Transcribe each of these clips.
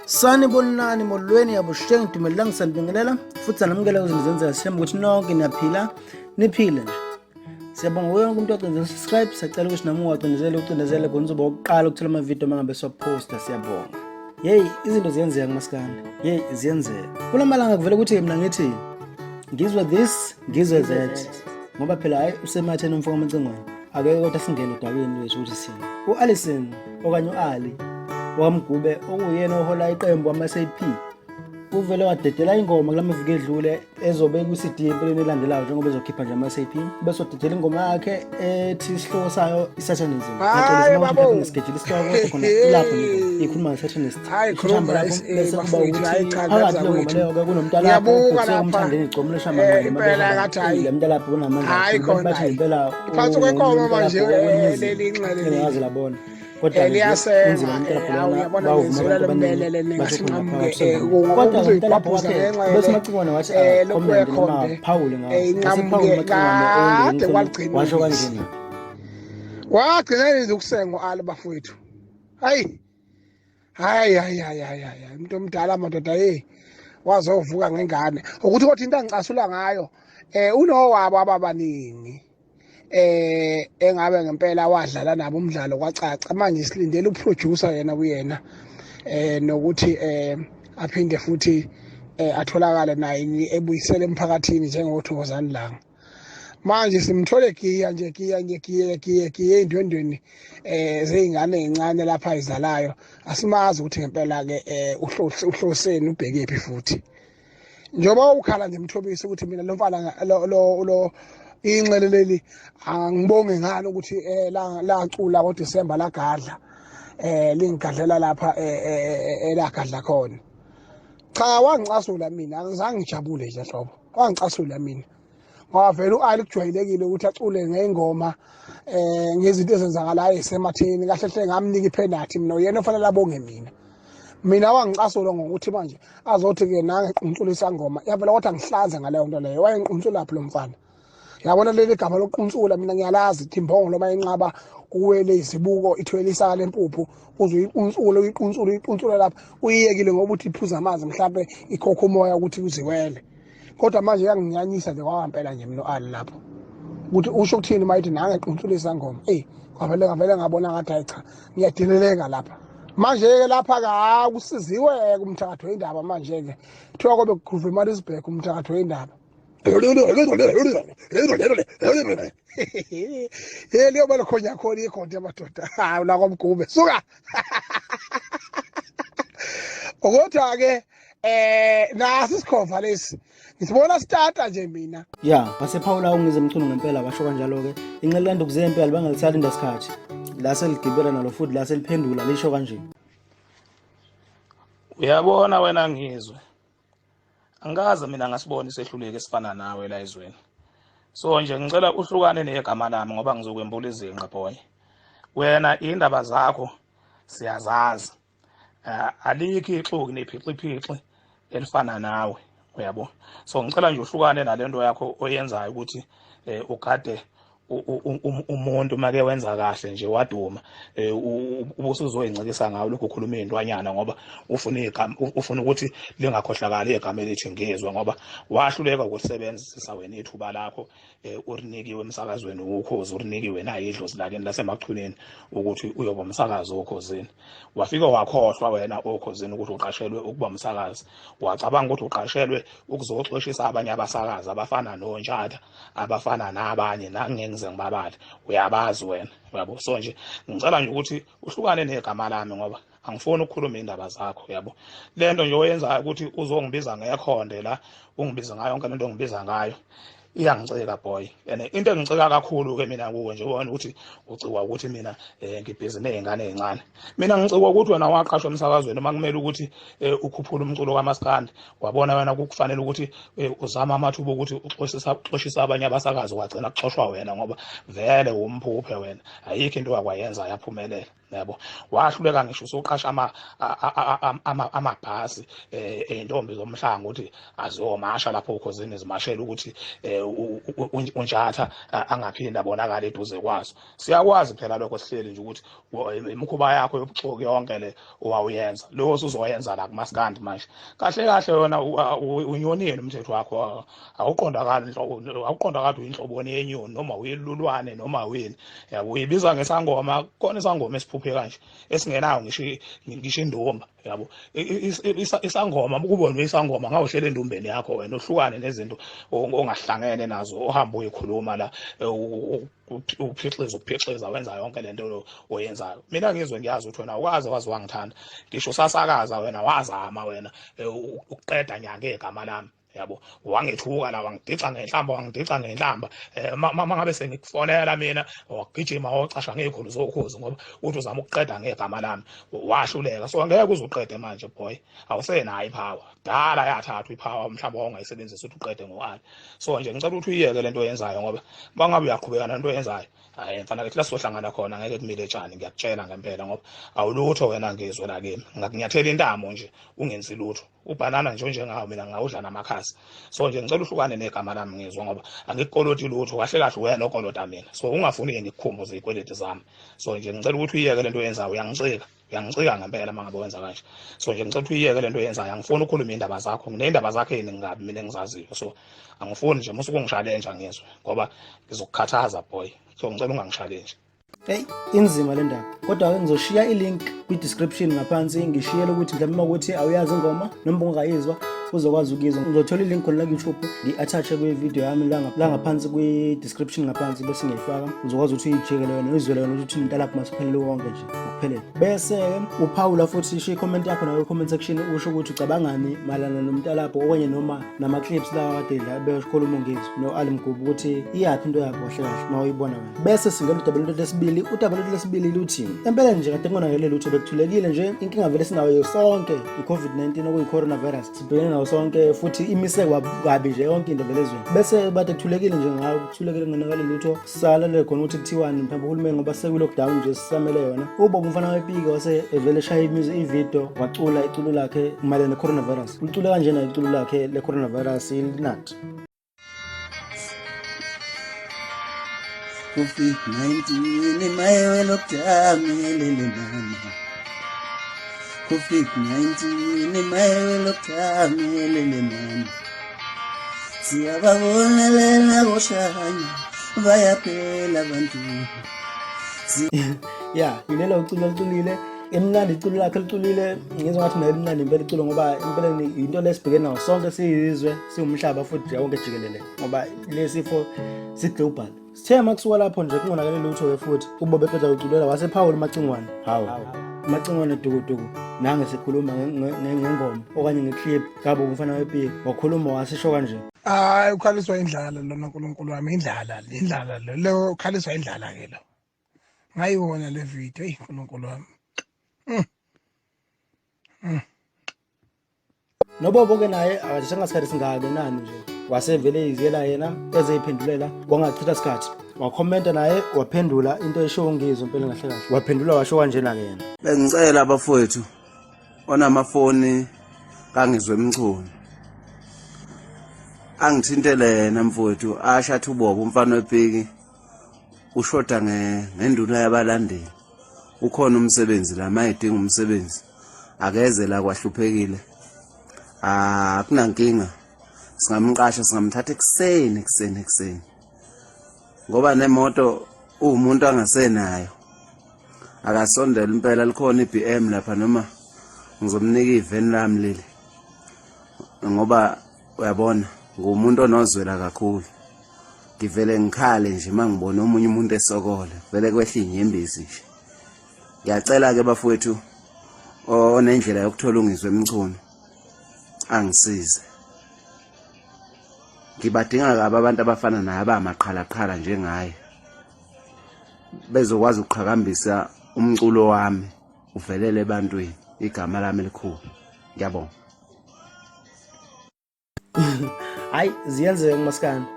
Sanibonani, molweni, yabushenge dumelang, sanibingelela futhi sanamukela kwizinto zenzeka. Sithemba ukuthi nonke niyaphila, niphile nje. Siyabonga kuyo wonke umuntu wacindezela subscribe. Siyacela ukuthi nami ungacindezeli, ucindezele khona uzoba wokuqala ukuthola amavidiyo uma ngabe siwaphosta. Siyabonga. Yeyi, izinto ziyenzeka kumaskandi, yeyi, ziyenzeka kula malanga. Kuvele ukuthi mina ngithi ngizwe this, ngizwe that, ngoba phela hhayi, usematheni umfo kaMacingwane. Akeke kodwa singene odabeni lwethu ukuthi sini u-Allison okanye u-Ali waMgube, okuyena ohola iqembu ama-SAP, uvele wadedela ingoma kula maviki edlule ezobe kwi-CD empeleni elandelayo, njengoba ezokhipha nje ama-SAP, bese wadedela ingoma yakhe ethi isihloko sayo i-Satanism. Hayi, babo. Ngisigejile isihloko, kodwa khona ilapho le ikhuluma nge-satanist. Hayi, Ishamba khuluma, lapho bese kuba bafowethu, ukuthi hayi, cha, phakathi kule ngoma zakwethu. leyo-ke kunomntalapho Ngiyabuka kuthiwa lapha. umthandeni igcomo Impela ngathi hayi. le mntalapho unamandla Hayi, kakhulu. khona, Bathi hayi. ngempela Iphansi kwenkomo manje, leli inxele leli. engaze labona kodwa Liyasenga, unzima umntalapho hawu, lona uyabona bawuvuma ngizwela abantu lombele abaningi leli basho khona ngasinqamuke, phakathi ngoba kodwa umntalapho uzoyibhabhuza wakhe ngenxa bese yele, uMacingwane wathi lokhu comment noma kwekhonde, phawule ngawo. inqamuke Wasephawula uMacingwane kade owengeni kwaligcina washo ubisi. kanjena. Wagcina yenza ukusengwa ali bafowethu. Hayi, hayi, hayi, hayi, hayi, hayi, umuntu omdala madoda, hey, wazovuka ngengane. Ukuthi kodwa into angicasula ngayo, unowabo ababaningi engabe ngempela wadlala nabo umdlalo kwacaca. Manje silindele uproducer yena kuyena, nokuthi aphinde futhi atholakale naye ebuyisele emphakathini njengoThokozani Langa. Manje simthole giya nje, giya nje, giya, giya, giya ey'ndwendweni zey'ngane ey'ncane lapha ayizalayo. Asimazi ukuthi ngempela-ke uhloseni, ubhekephi futhi, njengoba ukhala nje Mthobisi ukuthi mina lo mfana lo inxele leli angibonge ngani ukuthi lacula ngoDisemba, lagadla, lingigadlela lapha elagadla khona. Cha, wangicasula mina, angizange ngijabule nje hlobo. Wangicasula mina ngoba vele u-Ali kujwayelekile ukuthi acule ngey'ngoma ngezinto ezenzakalayo esematheni. Kahle hle ngamnika ipenalty mina, uyena ofanele abonge mina. Mina wangicasula ngokuthi manje azothi-ke nangequntsula isangoma yavela, kodwa ngihlanze ngaleyo nto leyo. Wayenquntsula phi lo mfana? Yabona leli gama lokuntsula, mina ngiyalazi ithi imbongolo uma inqaba kuwele izibuko ithwele isaka lempuphu, uze uyiquntsule, uyiquntsule, uyiquntsule lapha, uyiyekile ngoba uthi iphuza amanzi, mhlampe ikhokha umoya ukuthi uziwele. Kodwa manje yanginyanyisa nje kwampela nje mina u-Ali lapho, ukuthi usho ukuthini uma ethi nangequntsula isangoma. Eyi, kwavele ngavele ngabona ngathi hayi cha, ngiyadeleleka lapha manje-ke. Lapha-ke ha kusiziwe-ke umthakathi wendaba manje-ke, kuthiwa kobe kugruva eMaritzburg umthakathi wendaba. Ye, liyoba likhonya khona ikhonto yamadoda. Hawu, la kwaMgube suka. Kodwa-ke nasi isikhova lesi ngisibona sitata nje mina. Ya, wasephawula uNgizwe Mchunu ngempela, washo kanjalo-ke. Inxele kaNdukuzempela bangalisalinda sikhathi la seligibela nalo futhi la seliphendula lisho kanje. Uyabona wena Ngizwe, angikaze mina ngasibona isehluleki esifana nawe la ezweni. So nje ngicela uhlukane negama lami ngoba ngizokwembula izinqa, boy. Wena indaba zakho siyazazi. Alikho ixuku nephixiphixi elifana nawe, uyabo. So ngicela nje uhlukane nalento yakho oyenzayo ukuthi ugade umuntu make wenza kahle nje waduma, ubusuzoyincikisa ngawo lokhu ukhuluma iy'ntwanyana ngoba ufuna igama, ufuna ukuthi lingakhohlakali igama elithi Ngizwe, ngoba wahluleka ukulisebenzisa wena ithuba lakho urinikiwe emsakazweni uKhozi, urinikiwe nayo idlozi lakini laseMachuneni ukuthi uyoba umsakazi oKhozini. Wafike wakhohlwa wena oKhozini ukuthi uqashelwe ukuba umsakazi, wacabanga ukuthi uqashelwe ukuzoxoshisa abanye abasakazi abafana noNtshatha, abafana nabanye nangeke ngize ngibabale, uyabazi wena, uyabo. So nje ngicela nje ukuthi uhlukane negama lami ngoba angifuni ukukhuluma indaba zakho, uyabo. Lento nje oyenzayo ukuthi uzongibiza ngekhonde la, ungibiza ngayo yonke lento ongibiza ngayo iyangicika, boy. And into engicika kakhulu ke mina kuwe nje ubona ukuthi ucikwa ukuthi mina ngibhizi nezingane ezincane. Mina ngicikwa ukuthi wena waqashwa emsakazweni uma kumele ukuthi ukhuphule umculo kaMaskandi, wabona wena kukufanele ukuthi uzame amathuba ukuthi uxoshisa abanye abasakazi, wagcina kuxoshwa wena ngoba vele umphuphe wena, ayikho into wakwayenza yaphumelela. Yabo, wahluleka ngisho usuqasha amabhasi ey'ntombi zomhlanga ukuthi aziyomasha lapho ukhozini zimashele ukuthi unjatha angaphinde abonakale eduze kwazo. Siyakwazi phela lokho, sihleli nje ukuthi imikhuba yakho yobuxoki yonke le owawuyenza lo usuzoyenza la kumaskandi manje. Kahle kahle yona unyonile umthetho wakho, awuqondakali nhlobo, awuqondakali uyinhloboni yenyoni noma uyilulwane noma uyini. Yabo, uyibiza ngesangoma, khona isangoma esiphuphe kanje esingenayo ngisho indumba. Yabo, isangoma ukubona isangoma ngawuhlele endumbeni yakho wena, uhlukane nezinto ongahlangene nazo, ohamba uyikhuluma la, uphixiza uphixiza wenza yonke lento oyenzayo. Mina ngizwe ngiyazi ukuthi wena awukaze wazi wangithanda, ngisho usasakaza wena wazama wena ukuqeda nyanga igama lami. Yabo, wangethuka la, wangidixa ngenhlamba, wangidixa ngenhlamba. Uma ngabe sengikufonela mina wagijima wocasha ngekhulu zokhozi ngoba uthi uzama ukuqeda ngegama lami, wahluleka. So angeke uzuqede manje boy, awusenayo ipower, dala yathathwa ipower, mhlawumbe wawungayisebenzisa ukuthi uqede ngo-Ali. So nje ngicela ukuthi uyiyeke lento oyenzayo, ngoba bangabe uyaqhubeka nento oyenzayo, hayi mfana kithi la sizohlangana khona ngeke kumile tshani, ngiyakutshela ngempela, ngoba awulutho wena ngizwe la kimi, ngakunyathela intamo nje ungenzi lutho, ubhanana nje onjengawo mina ngawudla namakhasi. So nje ngicela uhlukane negama lami ngizwa, ngoba angikukoloti lutho, kahle kahle wena okolota mina, so ungafuni-ke ngikukhumbuze iy'kweleti zami. So nje ngicela ukuthi uyiyeke lento oyenzayo, uyangicika, uyangicika ngempela uma ngabe wenza kanje. So nje ngicela ukuthi uyiyeke lento oyenzayo, angifuni ukukhuluma iy'ndaba zakho, nginey'ndaba zakho ey'ningi kabi mina engizaziyo, so angifuni nje musuke ungishalenja ngizwe, ngoba ngizokukhathaza boy. So ngicela ungangishalenji. Hey, inzima le ndaba, kodwa-ke ngizoshiya i-link kwi-description ngaphansi, ngishiyele ukuthi mhlawumbe uma ukuthi awuyazi ingoma noma ungakayizwa uzokwazi ukuyizwa. Ngizothola i-link khona la ku-YouTube, ngi-attach-e kwi-video yami la ngaphansi kwi-description ngaphansi, bese ngiyayifaka, uzokwazi ukuthi uyijikele wena, uyizwele wena ukuthi umntalapho masiphelele wonke nje ngokuphelele. Bese-ke uphawula futhi, isho i-comment yakho nayo comment section, usho ukuthi ucabangani mayelana nomntalapho okanye noma nama-clips lawa kade bekhuluma uNgizwe no-Ali Mgubu, ukuthi iyaphi into yabo kahle kahle uma uyibona wena. Bese singena udaba lwethu lesibili. Udaba lwethu lesibili luthi empeleni nje kade kungonakele lutho, bekuthulekile nje. Inkinga vele sinayo sonke i-COVID-19 okuyi-coronavirus, sibhekene nayo sonke futhi imise kabi nje yonke into vele ezweni. Bese bade kuthulekile nje ngayo, kuthulekile kungonakele lutho, sisalele khona ukuthi kuthiwani mhlawumbe uhulumeni ngoba sekwi-lockdown nje sisamele yona. Ubaba umfana wepiki wase evele eshaya ividiyo, wacula iculo lakhe mayelana ne-coronavirus. Ulicule kanjena iculo lakhe le-coronavirus ilinathi. COVID-19 mayewe lockdown lele mama, COVID-19 mayewe lockdown lele mama, siyababona lena boshanya bayaphela abantu. Ya, yilelo uculo oluculile, emnandi iculo lakhe liculile, ngizwa ngathi naye limnandi impela iculo, ngoba empeleni yinto lesibhekene nayo sonke siyizwe, siwumhlaba futhi nje wonke jikelele, ngoba lesifo si-global. Sithe uma kusuka lapho nje kungonakele lutho-ke futhi uBobo eqeda kuculela wasephawula uMacingwane. Hawu, uMacingwane dukuduku nange sikhuluma ngengoma okanye ngeclip kabo umfana wepiki, wakhuluma wasisho kanje. Hayi, ukhaliswa indlala lona, nkulunkulu wami, indlala le, indlala le, lo ukhaliswa indlala ke lo. Ngayibona le video, eyi nkulunkulu wami. Nobobo-ke naye akajishanga sikhathi singaka nani nje, wasevele iziyela yena ezeyiphendulela, wangachitha sikhathi wakhomenta naye waphendula into eshiwo uNgizwe impela kahle kahle, waphendula washo kanjena-ke yena. Bengicela abafowethu onamafoni kaNgizwe Mchunu angithintele yena mfowethu, asho athi uBobo umfana wepiki ushoda ngenduna yabalandeli, ukhona umsebenzi la, mayedinga umsebenzi akeze la kwahluphekile, akunankinga, singamqasha, singamthatha ekuseni ekuseni ekuseni, ngoba nemoto uwumuntu angasenayo, akasondele impela, likhona i-BM lapha, noma ngizomnika iveni lami leli, ngoba uyabona ngumuntu onozwela kakhulu. Ngivele ngikhale nje uma ngibona omunye umuntu esokole, vele kwehla inyembezi nje. Ngiyacela-ke bafowethu onendlela yokuthola uNgizwe Mchunu angisize. Ngibadinga kabi abantu abafana naye abamaqhalaqhala njengaye, bezokwazi ukuqhakambisa umculo wami uvelele ebantwini, igama lami elikhulu. Ngiyabonga. Hayi, ziyenzeka kumaskandi,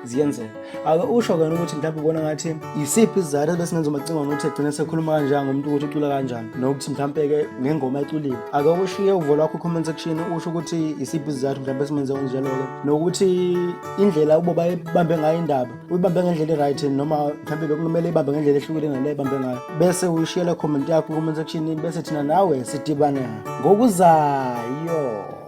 ziyenzeka. Ake usho kena ukuthi mhlawumbe ubona ngathi yisiphi isizathu ebesingenza uMacingwane ukuthi egcine sekhuluma kanjani ngomuntu ukuthi ucula kanjani, nokuthi mhlawumbe-ke ngengoma eculile. Ake ushiye uvo lwakho comment section, usho ukuthi isiphi isizathu mhlawumbe esimenze kanjalo-ke, nokuthi indlela uBobo ayibambe ngayo indaba uyibambe ngendlela e-right noma mhlawumbe bekumele ibambe ngendlela ehlukile ngale ibambe ngayo. Bese uyishiyela comment yakho comment section, bese thina nawe sidibane ngokuzayo.